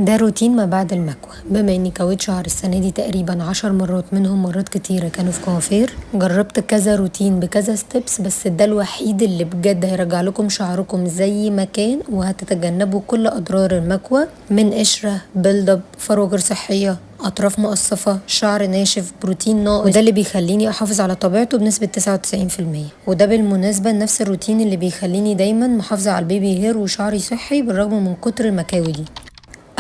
ده روتين ما بعد المكوى. بما اني كويت شعر السنة دي تقريبا 10 مرات، منهم مرات كتيرة كانوا في كوافير، جربت كذا روتين بكذا steps، بس ده الوحيد اللي بجد هيرجع لكم شعركم زي ما كان، وهتتجنبوا كل اضرار المكوى من قشرة، build up، فروه غير صحية، اطراف مقصفه، شعر ناشف، بروتين ناقص، وده اللي بيخليني احافظ على طبيعته بنسبة 99%. وده بالمناسبة نفس الروتين اللي بيخليني دايما محافظة على ال baby hair وشعري صحي بالرغم من كتر المكاوي دي.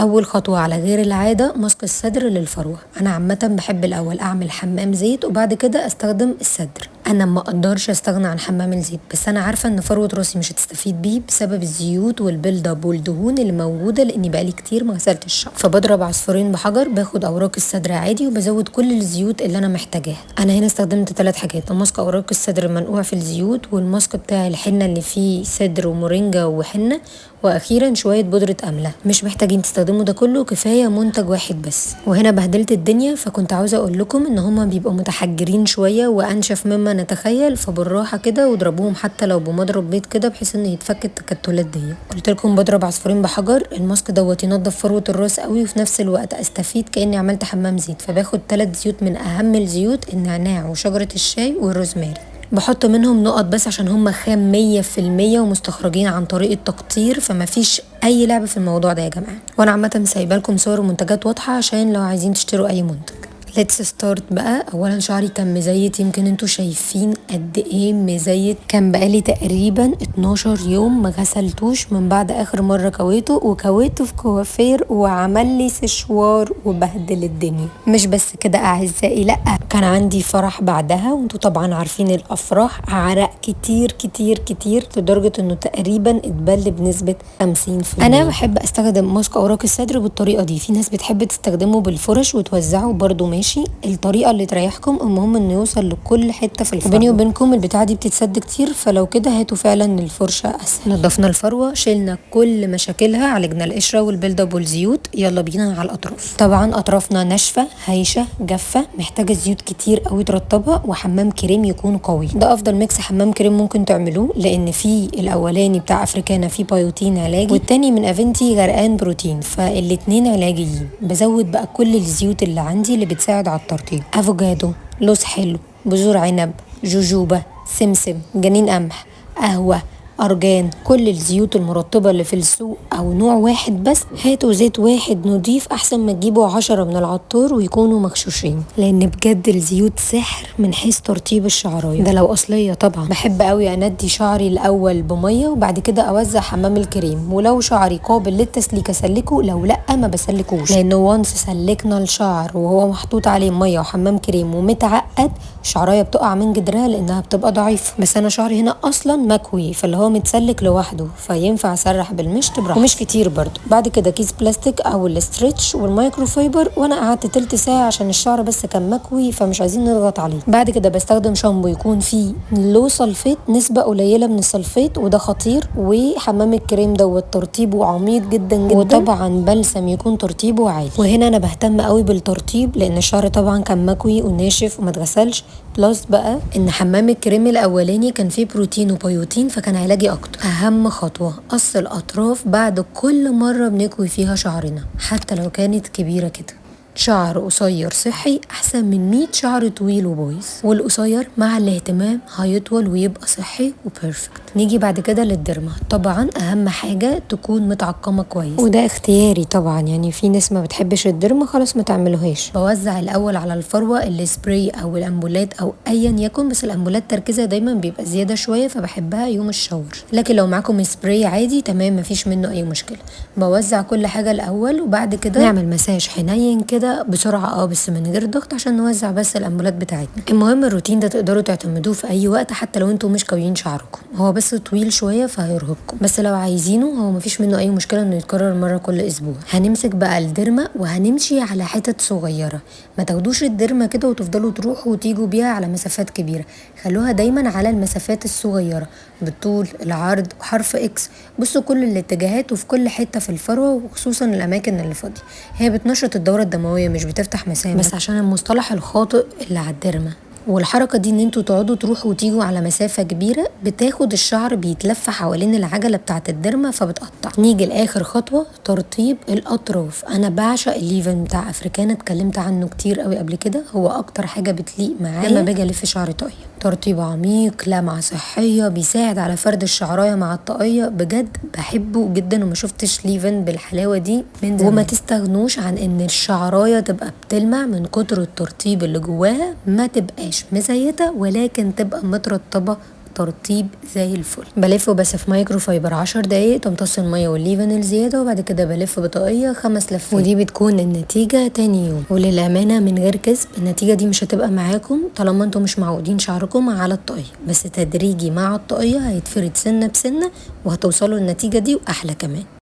اول خطوة على غير العادة ماسك السدر للفروه. انا عامة بحب الاول اعمل حمام زيت وبعد كده استخدم السدر. انا ما اقدرش استغنى عن حمام الزيت، بس انا عارفه ان فروه راسي مش هتستفيد بيه بسبب الزيوت وال build up والدهون اللي موجودة، لاني بقالي كتير ما غسلت الشعر. فبضرب عصفورين بحجر، باخد اوراق السدر عادي وبزود كل الزيوت اللي انا محتاجاها. انا هنا استخدمت 3 حاجات: ماسك اوراق السدر المنقوع في الزيوت، والماسك بتاع الحنة اللي فيه سدر ومورينجا وحنه، واخيرا شوية بودره امله. مش محتاجين تستخدموا ده كله، كفاية منتج واحد بس. وهنا بهدلت الدنيا، فكنت عاوزه اقول لكم ان هما بيبقوا متحجرين شوية وانشف مما نتخيل، فبالراحه كده واضربوهم حتى لو بمضرب بيض كده بحيث ان يتفك التكتلات دي. قلت لكم بضرب عصفورين بحجر. الماسك دوت ينضف فروه الراس قوي، وفي نفس الوقت استفيد كاني عملت حمام زيت. فباخد 3 زيوت من اهم الزيوت: النعناع وشجره الشاي والروزماري. بحط منهم نقط بس عشان هم خام 100% ومستخرجين عن طريق التقطير، فما فيش اي لعب في الموضوع ده يا جماعة. وانا عامة سايبه لكم صور ومنتجات واضحة عشان لو عايزين تشتروا اي منتج. let's start بقى. اولا شعري كان مزيت، يمكن انتوا شايفين قد ايه مزيت. كان بقالي تقريبا 12 يوم ما غسلتوش من بعد اخر مرة كويتة، وكويته في كوافير وعمل لي سشوار وبهدل الدنيا. مش بس كده اعزائي، لا كان عندي فرح بعدها، وانتوا طبعا عارفين الافراح عرق كتير كتير كتير لدرجة انه تقريبا اتبل بنسبة 50%. انا بحب استخدم ماسك اوراق السدر بالطريقة دي، في ناس بتحب تستخدمه بالفرش وتوزعه برده، ماشي الطريقة اللي تريحكم، المهم انه يوصل لكل حتة في الفروه. وبيني وبينكم البتاعه دي بتتسد كتير، فلو كده هاتوا فعلا الفرشة اسهل. نضفنا الفروه، شلنا كل مشاكلها، عالجنا القشرة وال build up والزيوت. يلا بينا على الاطراف. طبعا اطرافنا ناشفة هايشه جافة، محتاجه زيوت كتير قوي ترطبها، وحمام كريم يكون قوي. ده افضل mix حمام كريم ممكن تعملوه، لان في الاولاني بتاع افريكانا فيه بيوتين علاجي، والتاني من افنتي غرقان بروتين، فالاتنين علاجيين. بزود بقى كل الزيوت اللي عندي اللي بتساعد على الترطيب: افوكادو، لوز حلو، بذور عنب، جوجوبا، سمسم، جنين قمح، قهوة، أرجان، كل الزيوت المرطبة اللي في السوق أو نوع واحد بس. هاتوا زيت واحد نضيف أحسن ما تجيبوا 10 من العطار ويكونوا مغشوشين، لأن بجد الزيوت سحر من حيث ترطيب الشعراية، ده لو أصلية طبعا. بحب قوي أندي شعري الأول بمية وبعد كده أوزع حمام الكريم، ولو شعري قابل للتسليك أسلكه، لو لأ ما بسلكوش، لأنه once سلكنا الشعر وهو محطوط عليه مية وحمام كريم ومتعقد، الشعراية بتقع من جدرها لأنها بتبقى ضعيفة. بس أنا شعري هنا أصلا مكوي، فاللي هو متسلك لوحده، فينفع اسرح بالمشط براحتي ومش كتير برضو. بعد كده كيس بلاستيك او ال stretch وال microfiber، وانا قعدت تلت ساعة عشان الشعر بس كان مكوي فمش عايزين نضغط عليه. بعد كده بستخدم شامبو يكون فيه low sulfate، نسبه قليله من ال sulfate، وده خطير. وحمام الكريم دوت ترطيبه عميق جدا جدا، وطبعا بلسم يكون ترطيبه عالي. وهنا انا بهتم قوي بالترطيب لان الشعر طبعا كان مكوي وناشف وما اتغسلش، plus بقى ان حمام الكريم الاولاني كان فيه بروتين وبيوتين فكان علاجي اكتر. اهم خطوة قص الاطراف بعد كل مرة بنكوي فيها شعرنا حتى لو كانت كبيرة كده. شعر قصير صحي احسن من 100 شعر طويل وبايظ، والقصير مع الاهتمام هيطول ويبقى صحي و perfect. نيجي بعد كده لل derma. طبعا اهم حاجة تكون متعقمه كويس، وده اختياري طبعا، يعني في ناس ما بتحبش ال derma خلاص ما تعملوهاش. بوزع الاول على الفروه السبراي او الامبولات او ايا يكن، بس الامبولات تركيزها دايما بيبقى زيادة شوية فبحبها يوم ال shower، لكن لو معاكم سبراي عادي تمام مفيش منه اي مشكلة. بوزع كل حاجة الاول وبعد كده نعمل مساج حنين كده بسرعة، بس من غير ضغط عشان نوزع بس الامبولات بتاعتنا. المهم الروتين ده تقدروا تعتمدوه في اي وقت حتى لو انتوا مش كاويين شعركم، هو بس طويل شوية فهيرهقكم، بس لو عايزينه هو مفيش منه اي مشكلة انه يتكرر مرة كل اسبوع. هنمسك بقى ال derma وهنمشي على حتت صغيرة، ما تاخدوش ال derma كده وتفضلوا تروحوا وتيجوا بيها على مسافات كبيرة، خلوها دايما على المسافات الصغيرة بالطول العرض وحرف X. بصوا كل الاتجاهات وفي كل حتة في الفروه، وخصوصا الاماكن اللي فاضية. هي بتنشط الدورة الدموية مش بتفتح مسام، بس عشان المصطلح الخاطئ اللي على ال derma. والحركة دي ان انتوا تقعدوا تروحوا وتيجوا على مسافة كبيرة بتاخد الشعر بيتلف حوالين العجلة بتاعه ال derma فبتقطع. نيجي لاخر خطوة، ترطيب الاطراف. انا بعشق ال leave-in بتاع افريكانا، اتكلمت عنه كتير قوي قبل كده، هو اكتر حاجة بتليق معايا لما باجي الف شعري طاقية. ترطيب عميق، لمعة صحية، بيساعد على فرد الشعرايه مع الطاقية، بجد بحبه جدا وما شفتش leave-in بالحلاوه دي من زمان. وما تستغنوش عن ان الشعرايه تبقى بتلمع من كتر الترطيب اللي جواها، ما تبقاش مزيته ولكن تبقى مترطبه ترطيب زي الفل. بلفه بس في مايكرو فايبر 10 دقايق تمتص المية وال leave-in الزيادة، وبعد كده بلف بطاقيه 5 لفات، ودي بتكون النتيجة تاني يوم. وللامانة من غير كذب النتيجة دي مش هتبقى معاكم طالما انتم مش معودين شعركم على الطاقية، بس تدريجي مع الطاقية هيتفرد سنة بسنة وهتوصلوا النتيجة دي واحلى كمان.